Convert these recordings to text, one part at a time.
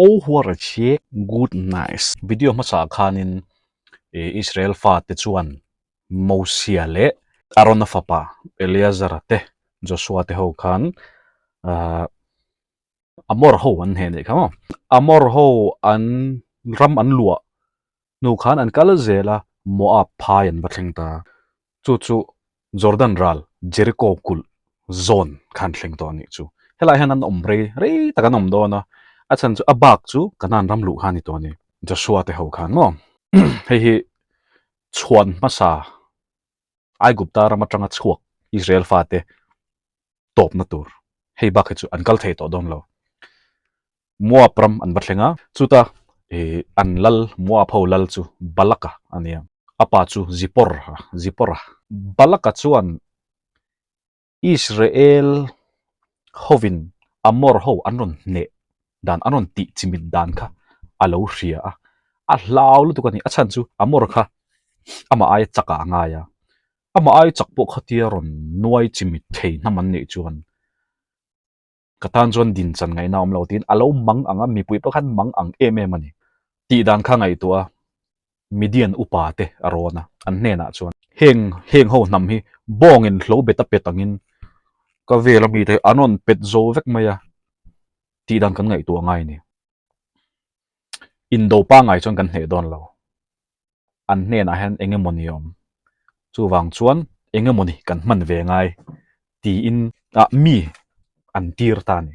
Oh what a chick good nice. Video hmasa khanin Israel fate chuan Mosia leh Arona fapa Eleazara te Joshua te ho khan Amor ho an hneh nih kha maw. Amor ho an ram an luah hnu khan an kal zel a, Moab phai an va thleng ta. Chu chu Jordan ral Jericho kulh zawn khan thleng tawh a nih chu. Helai hian an awm rei rei tak an awm dawn a, a chhan chu a bak chu Kanaan ram luh kha a ni tawh a ni. Joshua te ho khan maw hei hi chhuan hmasa Aigupta ram atanga chhuak Israel fate tawpna tur hei bak hi chu an kal thei tawh dawn lo. Moab ram an va thleng a, chuta ih an lal Moab ho lal chu Balaka a ni a, a pa chu Zipor Zipora. Balaka chuan Israel hovin Amor ho an rawn hneh dan an rawn tih chimit dan kha a lo hria a, a hlau lutuk a ni, a chhan chu Amor kha amah aia chakah a ngai a, amah aia chak pawh khatia rawn nuai chimit thei hnam an nih chuan Ka tan chuan din chan ngaihna a awm lo tiin a lo mang ang a, mipui pawh khan mang ang em em a ni. Tih dan kha ngaihtuah a, Midian upa te a rawn a, an hnenah chuan, Heng heng ho hnam hi bawngin hlo bet a pet angin ka vel a mite hi an rawn pet zo vek mai a, tih dan kan ngaihtuah ngai a ni. Indo pangngai chuan kan hneh dawn lo. An hnenah hian eng emawni a awm. Chuvang chuan eng emawni kan hman ve ngai tiin ah mi an tir ta a ni.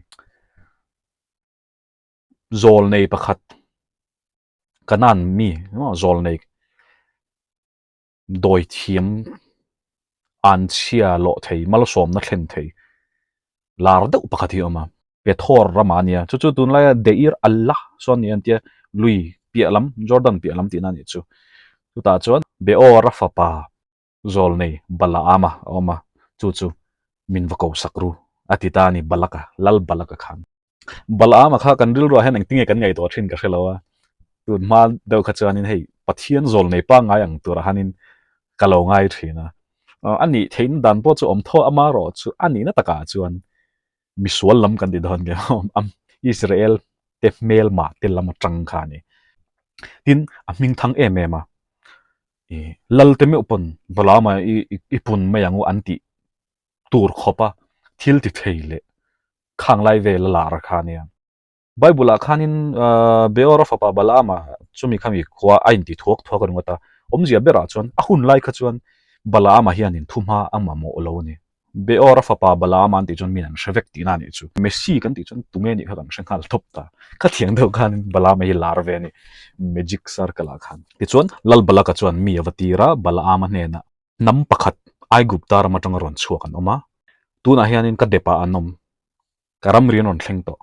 Zawl nei pakhat Kanan mi zawl nei dawi thiam anchhia lawh thei malsawmna thlen thei lar deuh pakhat hi a awm a. Pethor ramah a nia, chu chu tunlaia Deir Allah sawn ni an tia, lui piah lam, Jordan piah lam tihna a nih chu. Chutah chuan Beora fapa zawlnei Balaama a awm a, chu chu min va ko sak ru a ti ta a ni Balaka, Lal Balaka khan. Balaama kha kan rilruah hian engtinge kan ngaihtuah thin ka hre lo a, tun hma deuh kha chuanin hei Pathian zawlnei pangngai ang turah hianin ka lo ngai thin a, a nih theihna dan pawh chu awm thaw amaherawh chu a nihna takah chuan misual lam kan ti dawn nge am Israel te hmelmah te lam atang kha a ni. Tin, a hming thang em em a, ih lal te meuh pawn Balaama i i pun mai ang u an tih tur khawp a thil ti thei leh khang lai vel a lar kha a nia. Bible ah khanin Beora fapa Balaama chumi khami khua a inti thuak thuak a ringawt a, awmzia berah chuan a hun lai kha chuan Balaama hianin thuhma a mamawh lo a ni. Beora fapa Balaama an tih chuan min an hre vek tihna a nih chu. Messi kan tih chuan tunge nih kha kan hre nghal tawp ta. Kha thiang deuh khanin Balaama hi lar ve a ni, magic circle ah khan. Tichuan Lal Balaka chuan mi a va tir a, Balaama hnenah hnam pakhat Aigupta ram atanga rawn chhuak an awm a, tunah hianin ka depah an awm. Ka ramri an rawn thleng tawh.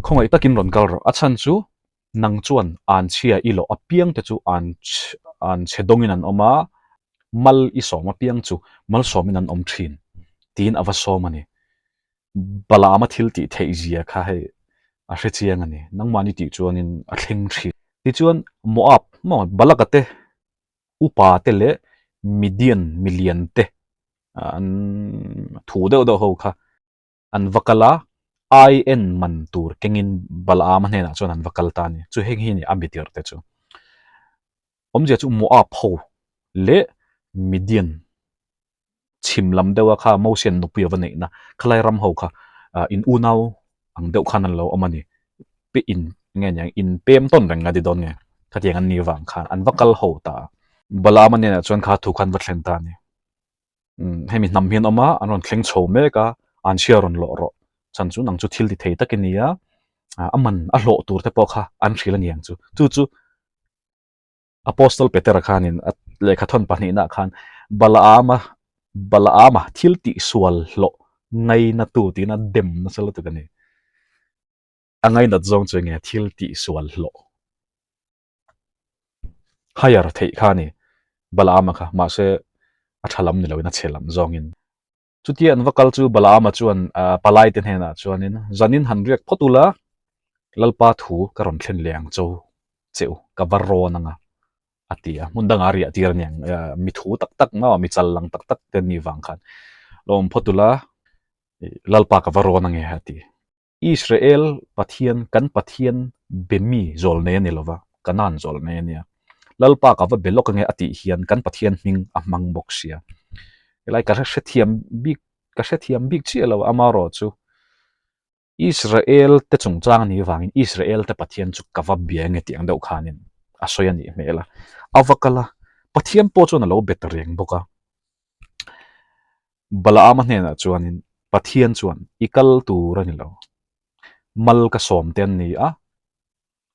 Khawngaih takin rawn kal rawh. A chhan chu nang chuan anchhia i lawh apiang te chu an an chhe dawngin an awm a, mal i sawm apiang chu malsawmin an awm thin tiin a va sawm a ni. Balaama thil tih theih zia kha hei a hre chiang a ni. Nangmahni tih chuanin a thleng thin. Tichuan Moab maw Balaka te upa te leh Midian milian te an thu deuh deuh ho kha an va kal a, ai en man tur kengin Balaama hnenah chuan an va kal ta a ni. Chu heng hi a ni a mitir te chu. Awmzia chu Moab ho leh Midian chhim lam deuha kha Mosian nupui a va neihna khalai ram ho kha in unau ang deuh khan an lo awm a ni. Pe in nge niang in pem tawn reng a ti dawn nge khatiang an nih vang khan an va kal ho ta a. Balaama hnenah chuan kha thu khan va thlen ta a ni. Umm hemi hnam hi an awm a, an rawn thleng chho mek a, an chhia rawn lawh rawh. Chhan chu nang chu thil ti thei tak i ni a, a man a hlawh tur te pawh kha an hrilh a ni ang chu. Chu chu Apostle Petera khanin a lehkha thawn pahnihna khan Balaama Balaama thil tih sual hlawh ngainatu tiin a dem nasa lutuk a ni. A ngainat zawng chu enge thil tih sual hlawh hire theih kha a ni Balaama kha mahse a tha lam ni loin a chhe lam zawngin. Chutia an va kal chu Balaama chuan palai te hnenah chuanin, Zanin han riak phawt ula, Lalpa thu ka rawn thlen leh ang cho che u, ka va rawn ang a, a ti a. Hmun dangah a riah tir a niang, mi thu tak tak maw, mi chal lang tak tak te an nih vang khan, Lo awm phawt ula, Lalpa ka va rawn ang e, a ti. Israel Pathian, kan Pathian be mi zawl nei a ni lova, Kanaan zawl nei a nia. Lalpa ka va be lawk ange a tih hian kan Pathian hming a hmang bawk sia. Helai ka hrethiam bik, ka hrethiam bik chiah lo amarawh chu Israel te chungchang a nih vangin Israel te Pathian chu ka va bia ange tih ang deuh khanin a sawi a nih hmel a. A va kal a, Pathian pawh chuan a lo be ta reng bawk a. Balaama hnenah chuanin Pathian chuan i kal tur a ni lo, mal ka sawm te an ni a,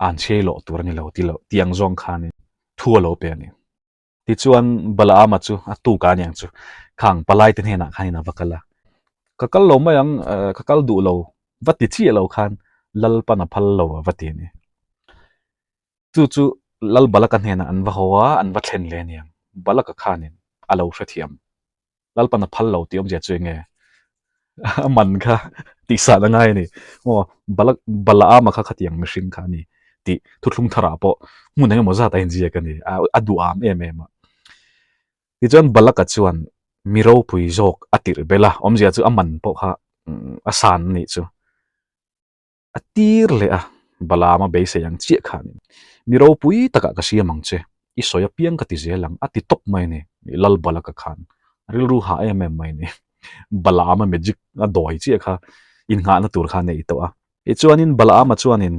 an chhiai loh tur a ni lo ti lo tih ang zawng khanin thu a lo pe a ni. Tichuan Balaama chu a tuk a aniang chu khang palai te hnenah khanin a va kal a, ka kal lo mai ang, ka kal duh lo va ti chiah lo khan Lalpan a phal lo a va ti a ni. Chu chu Lal Balaka hnenah an va haw a, an va thlen leh aniang. Balaka khanin a lo hrethiam. Lalpan a phal lo tih awmzia chu enge? A man kha tihsan a ngai a ni. Aw, Balak, Balaama kha khatiang mihring kha a ni tih thuthlung tharah pawh hmun engemaw zat a inziak a ni. A duham em em a. Tichuan Balaka chuan mi ropui zawk a tirh belh a, awmzia chu a man pawh kha a san a nih chu. A tir leh a, Balaam a beisei ang chiah khanin, Mi ropui takah ka siam ang che, i sawi apiang ka ti zel ang, a ti tawp mai a ni, Lal Balaka khan rilru hah em em mai a ni. Balaam a magic a dawi chiah kha innghahna tur kha a nei tawh a. Tichuanin Balaam-a chuanin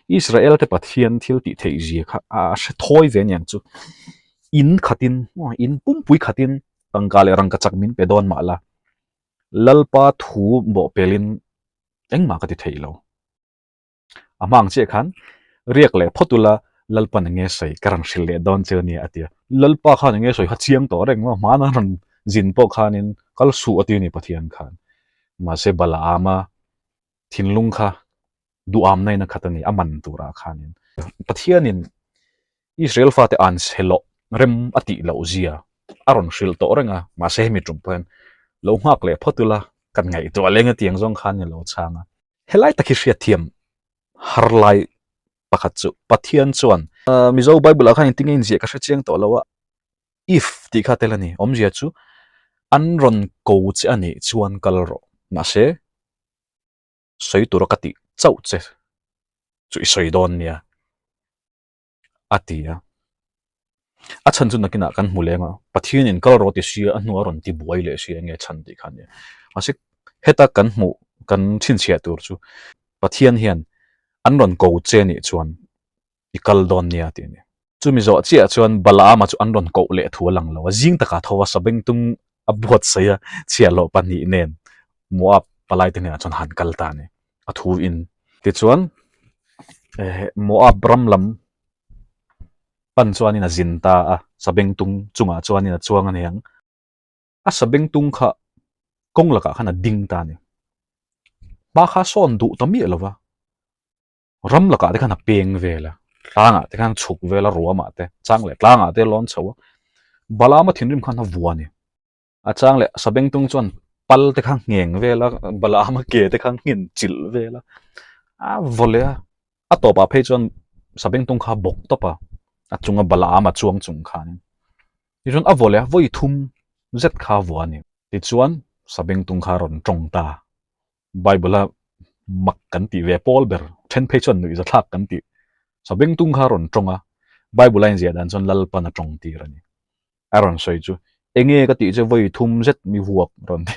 Israel te Pathian thil tih theih zia kha a hre thawi ve aniang chu, in khatin, in pumpui khatin tangka leh rangkachak min pe dawn mah la, Lalpa thu bawhpelin engmah ka ti thei lo. A hma ang chiah khan riak leh phawt ula Lalpan enge sawi ka rawn hrilh leh dawn che ania a ti a. Lalpa khan enge sawi kha chiang tawh reng maw hmana rawn zin pawh khanin kal suh a ti a ni Pathian khan. Mahse Balaama thinlung kha duhamna in a khat a ni, a man turah khanin. Pathianin Israel fate an chhe loh rem a tih loh zia a rawn hrilh tawh reng a, mahse hemi tum pawh hian lo nghak leh phawt ula kan ngaihtuah leng a tiang zawng khan i lo chhang a. Helai tak hi hriatthiam har lai pakhat chu Pathian chuan Mizo Bible ah khan engtin nge inziah ka hre chiang tawh lo a, if tih kha tel a ni, awmzia chu an rawn ko che a nih chuan kal rawh, mahse sawi tura ka tih chauh che chu i sawi dawn nia a ti a. A chhan chu nakinah kan hmu leng a, Pathianin kal rawh ti sia a hnua rawn ti buai leh sia enge chhan tih kha a nia. Mahse heta kan hmuh kan chhinchhiah tur chu Pathian hian an rawn ko che nih chuan i kal dawn nia tih a ni. Chumi zawh chiah chuan Balaama chu an rawn koh leh thu a lang lo a, zing takah tho a sabengtung a buatsaih a, chhiahhlawh pahnih nen Moab palaite hnenah chuan han kal ta a ni, a thu in. Tichuan Moab ram lam pan chuanin a zin ta a, sabengtung chungah chuanin a chuang a ni ang. A sabengtung kha kawng lakah khan a ding ta a ni. Hma kha sawn duh ta miah lo va. Ram lakah te khan a peng vel a, tlangah te khan a chhuk vel a, ruamah te, chang leh tlangah te a lawn chho a, Balaama thinrim khan a vua a ni. A chang leh Sabengtung chuan pal te kha ngheng vel a, Balaama ke te kha nghen chilh vel a, a vaw leh a, a tawpah phei chuan Sabengtung kha a bawk tawp a, a chunga Balaama chuang chung khanin. Tichuan a vaw leh a, vawi thum zet kha a vua a ni. Tichuan Sabengtung kha a rawn tawng ta. Bible-a mak kan tih ve pawl ber, then phei chuan nuihza thlak kan tih. Sabengtung kha a rawn tawng a, Bible-a inziah dan chuan Lalpan a tawng tir a ni. A rawn sawi chu, Enge ka tih che vawi thum zet mi vuak rawn ti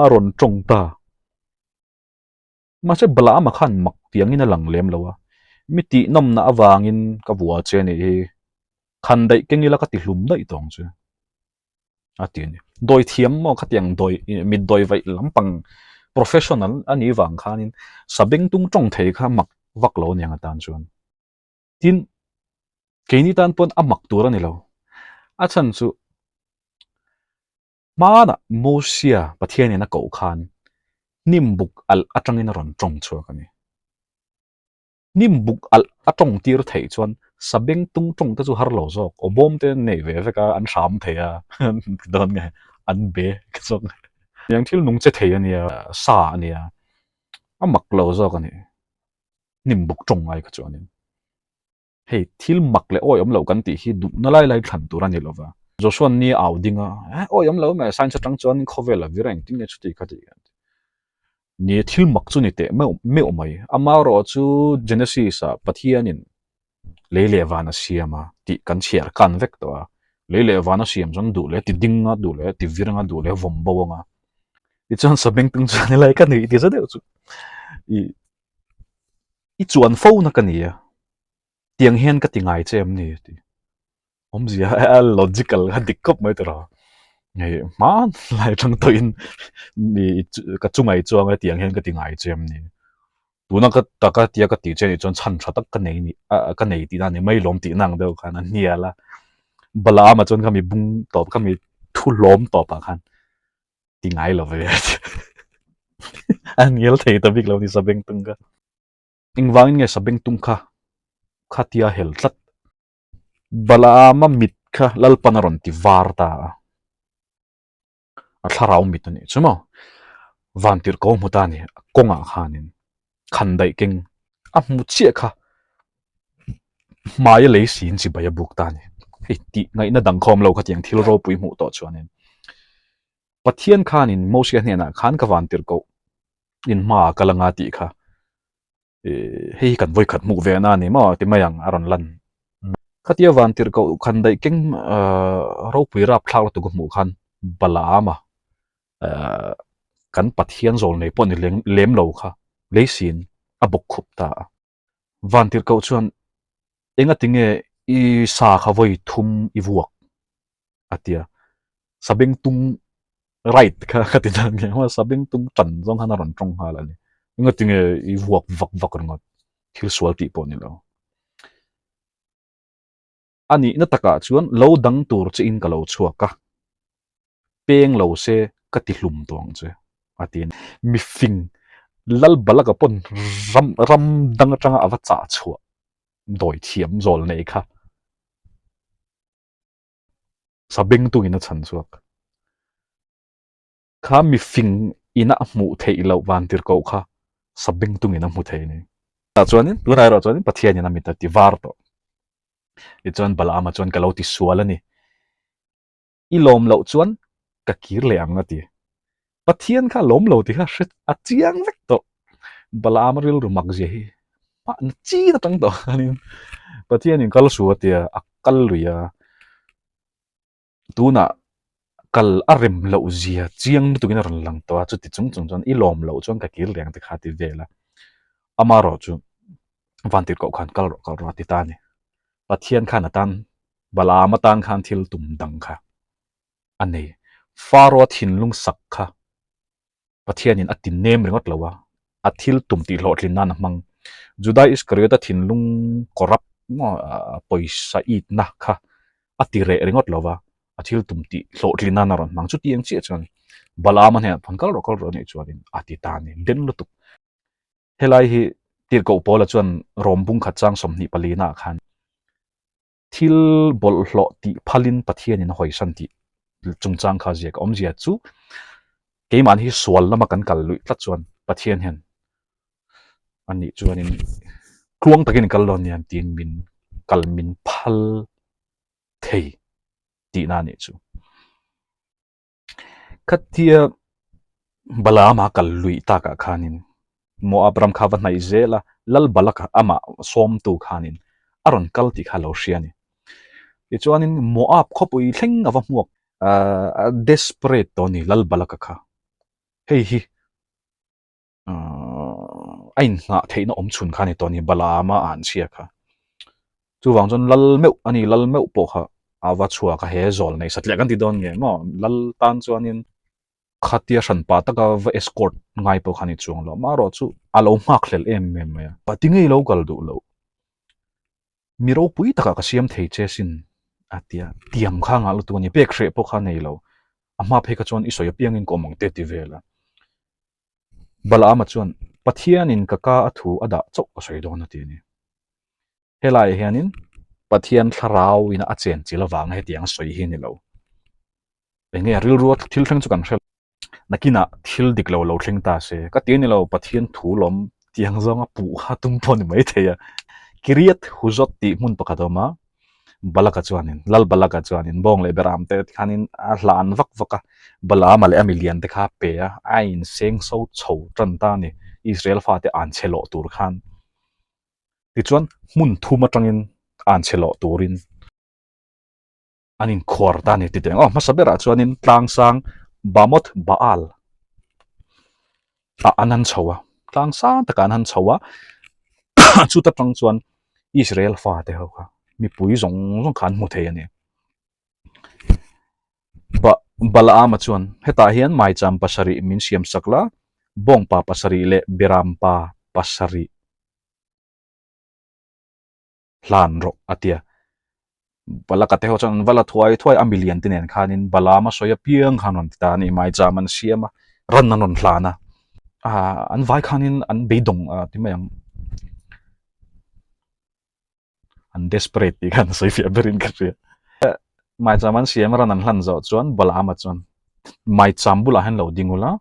a rawn tawng ta. Mahse Balaama khan mak tiangin a lang lem lo a, mi tih nawmna avangin ka vua che a nih hi, khan daih keng ila ka ti hlum daih tawng chu. A ti a ni. Dawi thiam maw khatiang dawi mit dawi vaih lampang professional a nih vang khanin sabengtung tawng thei kha mak vak lo aniang atan chuan. Tin, keini tan pawn a mak tur a ni lo. A chhan chu hmanah Mosia Pathianin a koh khan hnim buk alh atangin a rawn tawng chhuak a ni. Hnim buk alh a tawng tir theih chuan sabeng tung tawng te chu har lo zawk, aw bawm te an nei ve vek a, an hram thei a, dawn nge an be ka zawk nge. Tiang thil nung che thei a nia, sa a nia, a mak lo zawk a ni, hnim buk tawng ngai kha chuanin. Hei thil mak leh awi awm lo kan tih hi duhna lai lai thlan tur a ni lova. Joshua ni au ding a, eh awi awm lo mai, science atang chuan khawvel a vir a engtin nge chuti kha tih. Ni thil mak chu ni teh meuh meuh mai. Amaherawh chu Genesis-ah Pathianin lei leh van a siam a tih kan chhiar kan vek tawh a. Lei leh van a siam chuan duh leh ti ding a, duh leh ti vir anga, duh leh vawm bo anga. Tichuan Sabengtung chuan helai ka nuih ti za deuh chu i i chuan fo na ka ni a, tiang hian ka ti ngai che em ni tih. Awmzia a logical a dik khawp mai tawh lo. Hei hma lai atang tawhin mi ka chunga i chuang a tiang hian ka ti ngai che em ni. Tuna ka taka tia ka tih che nih chuan chhan tha tak ka nei nih ka nei tihna a ni mai lawm tihna ang deuh khan a hnial a. Balaam ah chuan khami bung tawp khami thu hlawm tawp ah khan ti ngai lo ve a hnial thei ta bik lo ni Sabengtung kha. Engvangin nge Sabengtung kha khatia hel tlat Balaama mit kha Lalpan a rawn ti var ta a, a thlarau mit a nih chu maw? Vantirh ko hmu ta a ni, a kawngah khanin khan daih keng a hmu chiah kha hmaia lei siin chibai a buk ta a ni. Hei tih ngaihna dang khawm lo khatiang thil ropui hmuh tawh chuanin Pathian khanin Mosia hnenah khan ka vantirh koh in hmaah kal anga tih kha hei hi kan vawikhat hmuh ve na a ni maw ti mai ang a rawn lan. Khatia vantirh koh khan daih keng ropui rap thlak lutuk a hmuh khan Balaama kan Pathian zawl nei pawh ni lem lo kha leisin a bawk khup ta a. Vantirh koh chuan engati nge i sa kha vawi thum i vuak a ti a, Sabengtung right kha ka ti dan nge maw Sabengtung tan zawng khan a rawn tawng nghal a ni. Engati nge i vuak vak vak ringawt thil sual tih pawh ni lo. A nihna takah chuan lo dang tur che in ka lo chhuak a, peng lo se ka ti hlum tawh ang che a ti a ni. Mifing Lal Balaka pawn ram ram dang atanga a va chah chhuah dawi thiam zawl nei kha Sabengtungin a chhan chhuak. Kha mifing ina a hmuh theih loh vantirhkoh kha Sabengtungin a hmu thei a ni. Tah chuanin, tunah erawh chuanin Pathianin a mit a ti var tawh. Tichuan Balaama chuan ka lo ti sual a ni. I lawm loh chuan ka kir leh ang a ti. Pathian kha lawm lo tih kha hre a chiang vek tawh. Balaama rilru mak zia hi mahni chin atang tawh khanin Pathianin kal su a tia a kal lui a. Tunah kal a rem loh zia chiang lutukin a rawn lang tawh a, chuti chung chung chuan i lawm loh chuan ka kir leh ang ti kha a ti vel a. Amaherawh chu Vantirhkoh khan kal rawh kal rawh a ti ta a ni. Pathian khan a tan Balaam atan khan thil tum dang kha a nei. Faro-a thinlung sak kha Pathianin a ti nem ringawt lo a, a thil tum tih hlawhtlin nan a hmang. Juda Iskariota thinlung corrupt pawisa itna kha a ti reh ringawt lo va, a thil tum tih hlawhtlin nan a rawn hmang. Chuti ang chiah chuan Balaam-a hnenah phun kal rawh kal rawh anih chuanin a ti ta a ni. Den lutuk. Helai hi Tirhkoh Paula chuan Rom bung khat chang 20 palina ah khan Thil bawlhhlawh tih phalin Pathianin a hawisan tih chungchang kha ziak a awmzia chu keimahni hi sual lama kan kal luih tlat chuan Pathian hian a nih chuanin tluang takin i kal dawn nia tiin min kal min phal thei tihna a nih chu. Khatia Balaama kal luih takah khanin Moab ram kha va hnaih zel a, Lal Balaka amah sawmtu khanin a rawn kal tih kha a lo hria a ni. Tichuanin Moab khawpui thleng a va hmuak a desperate tawh a ni Lal Balaka kha. Hei hi a inngah theihna awm chhun kha a ni tawh a ni, Balaama a han chhia kha. Chuvang chuan lal meuh a ni, lal meuh pawh kha a va chhuak a, he zawl nei satliah kan ti dawn nge maw? Lal tan chuanin khatia hranpa taka va escort ngai pawh kha a ni chuang lo, amaherawh chu a lo nghak hlel em em mai a. Pati ngei lo kal duh loh, mi ropui takah ka siam thei che sin a ti a, tiam kha ngah lutuk a ni, pek hreh pawh kha a nei lo, a hma phei kha chuan i sawi apiangin ka awm ang te ti vel a. Balaama chuan, Pathianin ka ka a thu a dah chauh ka sawi dawn a ti a ni. Helaiah hianin Pathian thlarau ina a chen chil avanga hetiang a sawi hi a ni lo. Eng nge a rilrua thil thleng chu kan hre lo. Nakinah thil dik lo lo thleng ta se, ka ti a ni lo, Pathian thu lawm tiang zawnga puh kha tum pawh a ni maithei a. Kiriath Huzot tih hmun pakhat a awm a. Balaka chuanin, Lal Balaka chuanin bawng leh beram te tikhanin a hlan vak vak a, Balaama leh a milian te kha a pe a, a inseng so chho tan ta a ni, Israel fate an chhe lawh tur khan. Tichuan hmun thum atangin an chhe lawh turin an inkhuar ta a ni titeng. Aw hmasa berah chuanin tlangsang Bamoth Baal ah an han chho a, tlangsang takah an han chho a, chuta tang chuan Israel fate ho kha mipui zawng zawng kha an hmu thei a ni. Ba Balaama chuan hetah hian maicham pasarih min siam sak la, bawngpa pasarih leh berampa pasarih hlan rawh a ti a. Balaka te ho chuan an va la thuai thuai a milian te nen khanin Balaama sawi apiang khan rawn ti ta a ni. Maicham an siam a, ran an rawn hlan a, ah an vai khanin an beidawng a ti mai ang. An desperate tih khan a sawi fiah berin ka hria. Maicham an siam a ran an hlan zawh chuan Balaama chuan maicham bulah hian lo ding ula,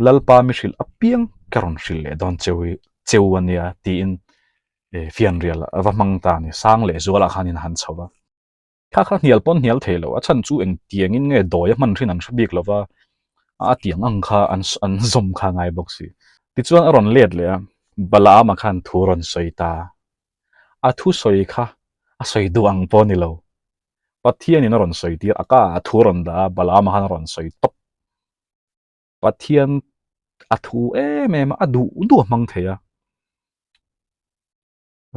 Lalpa mi hrilh apiang ka rawn hrilh leh dawn cheu hi cheu a nia tiin fianrial a va hmang ta a ni. Sang leh zualah khanin a han chho va. Kha kha hnial pawn hnial thei lo, a chhan chu engtiangin nge dawi a hman hrin an hre bik lo va, a tiang ang kha an an zawm kha ngai bawk si. Tichuan a rawn let leh a, Balaama khan thu rawn sawi ta. A thu sawi kha a sawi duh ang pawh a ni lo. Pathianin a rawn sawi tir a, ka a thu rawn dah a, Balaama khan a rawn sawi tawp. Pathian a thu em em a, a duh duh a hmang thei a.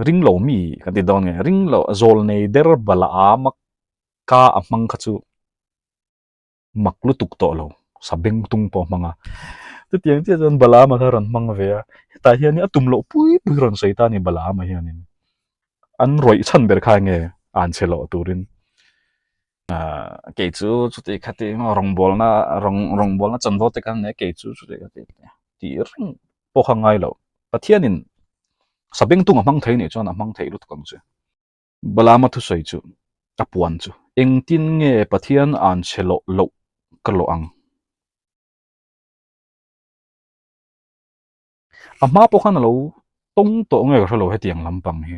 Ring lo mi kan ti dawn nge, ring lo zawl nei der bala a mak ka a hmang kha chu mak lutuk tawh lo, sa beng tung pawh a hmang a. Chutiang chiah chuan Balaama kha rawn hmang ve a, hetah hian a tum loh pui pui rawn sawi ta a ni Balaama hianin. An rawih chhan ber kha enge an che loh turin. Kei chu chuti khati emaw rawngbawlna rawng rawngbawlna chanvo te kha nia kei chu chuti khati tih reng pawh kha ngai lo. Pathianin sabengtung a hmang thei nih chuan a hmang thei lutuk ang chu. Balama thusawi chu a puan chu engtin nge Pathian an chhe loh loh ka lawh ang? A hma pawh khan a lo tawng tawh nge ka hre lo hetiang lampang hi.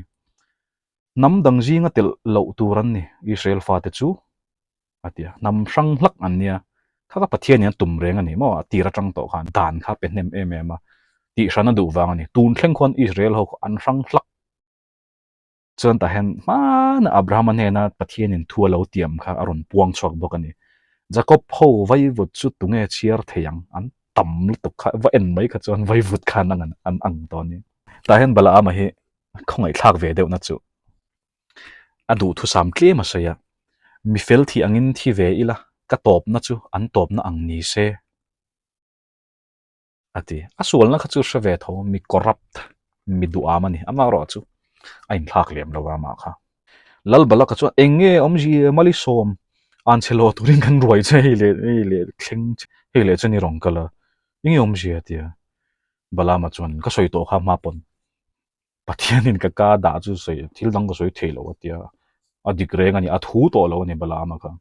Hnam dang zinga telh loh tur an ni Israel fate chu a ti a, hnam hrang hlak an nia. Kha kha Pathianin a tum reng a ni maw? A tir atang tawh khan dan kha a pe hnem em em a, tihhran a duh vang a ni. Tun thleng khuan Israel ho kha an hrang hlak. Chuan tah hian hmana Abrahama hnena Pathianin thu a lo tiam kha a rawn puang chhuak bawk a ni. Jakob ho vaivut chu tunge chhiar thei ang? An tam lutuk kha va en mai kha chuan vaivut khan an an ang tawh a ni. Tah hian Balaama hi khawngaihthlak ve deuhna chu a duhthusam tlem a sawi a, Mi fel thih angin thi ve ila, ka tawpna chu an tawpna ang ni se. A ti. A sualna kha chu hre ve tho, mi corrupt, mi duham a ni. Amaherawh chu a inthlak lem lo a amah kha. Lal Balaka chuan eng nge awmzia Malisawm an che lo turin kan ruai che hei leh hei leh thleng che hei leh chuan i rawn kal a, eng nge awmzia a ti a. Balama chuan ka sawi tawh kha hma pawn Pathianin ka ka dah chu sawi thil dang ka sawi thei lo a ti a, a dik reng a ni, a thu tawh lo a ni Balaama kha.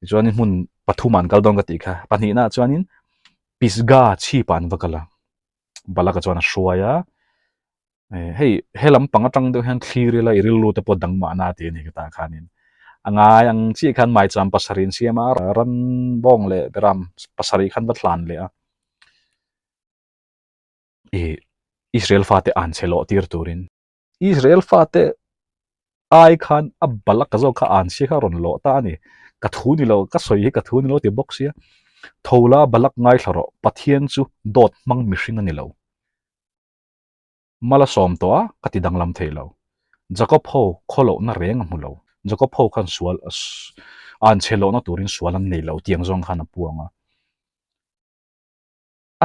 Tichuanin hmun pathum an kal dawn ka tih kha, pahnihnaah chuanin Pisgah chhipah an va kal a, Balaka chuan a hruai a, hei he lampang atang deuh hian thlir ila i rilru te pawh dang mahna tih a ni ka tah khanin. A ngai ang chiah khan maicham pasarih an siam a, ran bawng leh beram pasarih khan va hlan leh a. Ih Israel fate an chhe lawh tir turin. Israel fate ai khan a balak zawk kha an chhia kha a rawn lawh ta a ni. Ka thu ni lo, ka sawi hi ka thu ni lo ti bawk sia. Tho la balak ngaithla rawh, Pathian chu dawt hmang mihring a ni lo. Mala sawm tawh a, ka ti danglam thei lo. Jacob ho khawlohna reng a hmu lo. Jacob ho khan sual an chhe lohna turin sual an nei lo tiang zawng khan a puang a.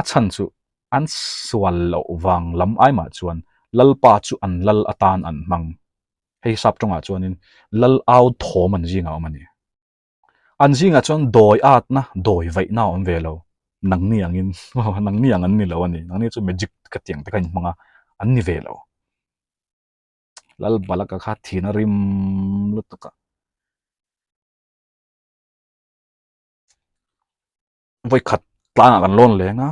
A chhan chu an sual loh vang lam ai mah chuan Lalpa chu an lal atan an hmang. Hei sap tawngah chuanin lal au thawm an zingah a awm a ni. An zingah chuan dawi atna, dawi vaihna a awm ve lo. Nangni angin, nangni ang an ni lo a ni. Nangni chu magic ka tiang te kha inhmang a, an ni ve lo. Lal Balaka kha thin a rim lutuk a. Vawikhat tlangah kan lawn leng a,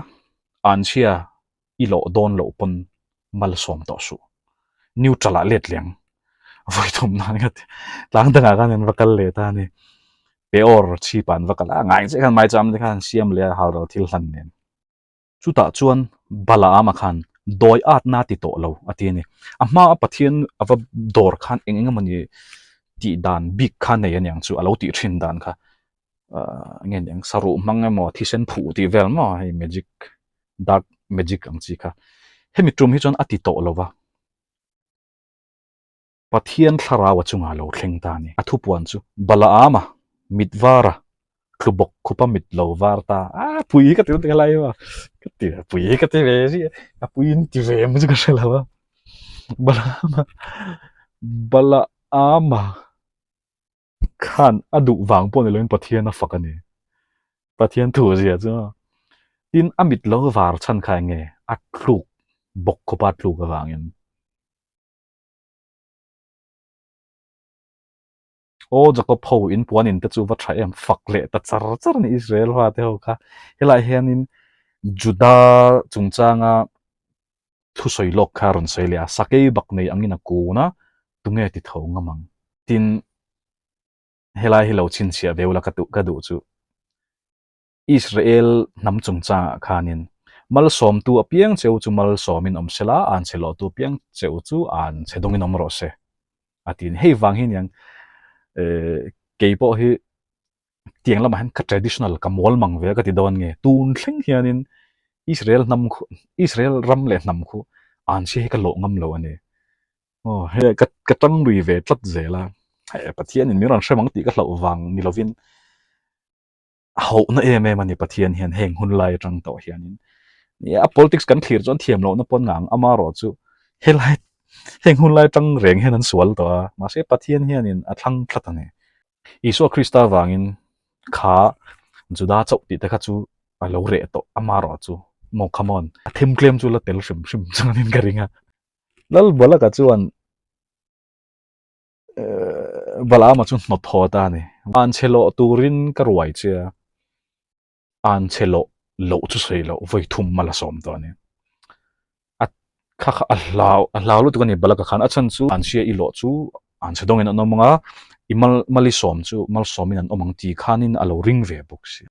anchhia i lawh dawn loh pawn malsawm tawh suh. Neutral ah let leng. Vawi thum nan ka ti. Tlang dangah khan an va kal leh ta a ni. Peor chhipah an va kal a, a ngai chiah khan maicham te khan an siam leh a halral thil hlan nen. Chutah chuan Balaama khan dawi atna ti tawh lo a ti a ni. A hmaa Pathian a va dawr khan eng eng emawni tih dan bik kha nei a niang chu a lo tih thin dan kha ahh nge ni ang saruh hmang emaw thisen phuh tih vel maw hei magic dark magic ang chi kha. Hemi tum hi chuan a ti tawh lo va. Pathian thlarau a chungah lo thleng ta a ni. A thupuan chu Balaama mit vara tlu bawk khupa mit lo var ta. A pui ka ti lutuk helai hi maw? Ka ti a pui ka ti ve zia a pui in ti ve em chu ka hre lo a. Balaama Balaama khan a duh vang pawh ni loin Pathian a fak a ni. Pathian thu zia chu tin a mit lo var chhan kha eng nge a tluk bawk khupa tluk avangin. Aw Jacob ho in puan in te chu va tha em fak leh ta char char a ni Israel fa te ho kha helaiah hianin Juda chungchanga thusawi lawk kha a rawn sawi leh a sakei bak nei angin a kun a tunge ti tho ngam ang tin helai hi lo chhinchhiah ve ula ka duh ka duh chu. Israel hnam chungchangah khanin malsawmtu apiang cheu chu malsawmin awm se la, an chhe lawhtu apiang cheu chu an chhe dawngin awm rawh se a ti a ni. Hei vang hi aniang kei pawh hi tiang lamah hian ka traditional ka mawl mang ve a ka ti dawn nge tun thleng hianin Israel hnam khu Israel ram leh hnam khu an chhia hi ka lawh ngam lo a ni. Aw hei ka ka tang lui ve tlat zel a, hei Pathianin min rawn hrem ang tih ka hlauh vang ni lovin a hauhna em em a ni Pathian hian heng hun lai atang tawh hianin nia a politics kan thlir chuan thiam lohna pawn ngang amarawh chu helai heng hun lai atang reng hian an sual tawh a mahse Pathian hianin a thlang tlat a ni Isua Krista vangin kha Juda chauh tih te kha chu a lo reh tawh amarawh chu maw come on a them tlem chu la tel hrim hrim chuanin ka ring a Lalbalaka chuan Balaama chu hnawt haw ta a ni. An chhe lawh turin ka ruai che a, an chhe lawh loh chu sawi loh vawi thum a la sawm tawh a ni. A kha kha a hlau a hlau lutuk a ni Balaka khan a chhan chu an hria i lawh chu an chhe dawngin an awm ang a, i mal mal i sawm chu malsawmin an awm ang tih khanin a lo ring ve bawk si.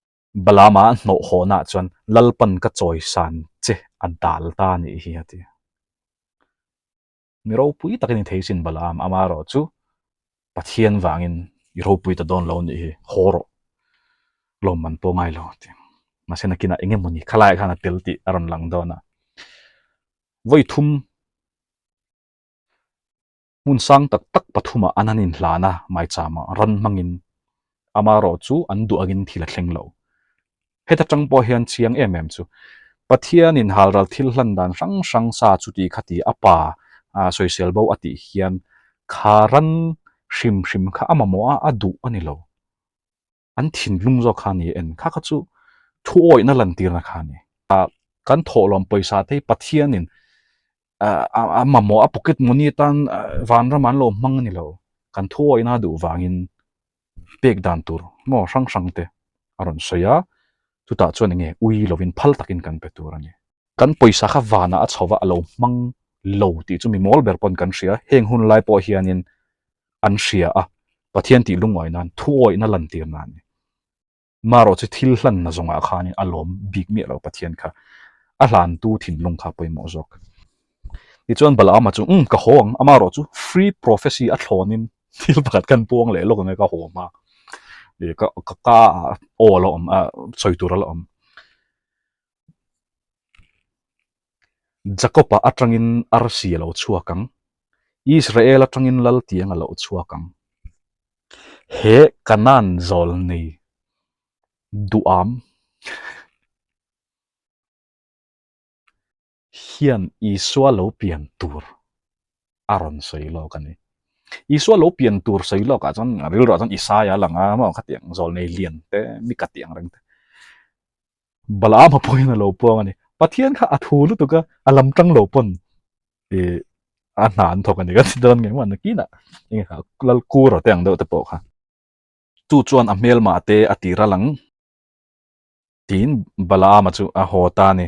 Balaama a hnawh hawhnaah chuan Lalpan ka chawisan che a dal ta a nih hi a ti. Mi ropui takin i thei sin Balaam, amaherawh chu Pathian vangin i ropui ta dawn lo nih hi, haw rawh, lawmman pawh ngai lo ti. Mahse nakinah eng emawni khalaiah khan a tel tih a rawn lang dawn a. Vawi thum hmun sang tak tak pathumah an han inhlan a, maichama ran hmangin Amaherawh chu an duh angin thil a thleng lo. Heta tang pawh hian chiang em em chu Pathianin halral thil hlan dan hrang hrang sa chuti khati a pa sawisel bo a tih hian kha ran hrim hrim kha a mamawh a, a duh a ni lo. An thinlung zawk kha a ni en kha kha chu thu awihna lantirna kha a ni. Kan thawhlawm pawisa te hi Pathianin a mamawh a pocket money atan vanram an lo hmang a ni lo. Kan thu awihna duh vangin pek dan tur maw hrang hrang te a rawn sawi a, chutah chuan enge ui lovin phal takin kan pe tur a ni. Kan pawisa kha vanah a chho va a lo hmang lo tih chu mi mawl ber pawn kan hria, heng hun lai pawh hianin an hria a, Pathian tih lungawi nan thu awihna lantir na a ni. Marawh chu thil hlanna zawngah khanin a lawm bik miah lo Pathian kha a hlantu thinlung kha pawimawh zawk. Tichuan Balaama chu umm ka haw ang, amarawh chu free prophecy a thlawnin thil pakhat khan puang leh lawk ang e ka haw hma ih ka ka ka ah aw a la awm a sawi tur a la awm. Jacob-a atangin arsi a lo chhuak ang, Israel atangin laltiang a lo chhuak ang. He Kanaan zawl nei duham hian Isua lo pian tur a rawn sawi lawk a ni. Isua lo pian tur sawi lawk ah chuan rilru ah chuan Isaia a lang a, maw khatiang zawl nei lian te, mika tih ang reng te. Balaama pawhin a lo puang a ni. Pathian kha a thu lutuk a, a lam tang lo pawn ih a hna an thawk a ni ka ti dawn ngei maw nakinah enge kha lal kura te ang deuh te pawh kha. Chu chuan a hmelmah te a ti ral ang tiin Balaama chu a haw ta a ni.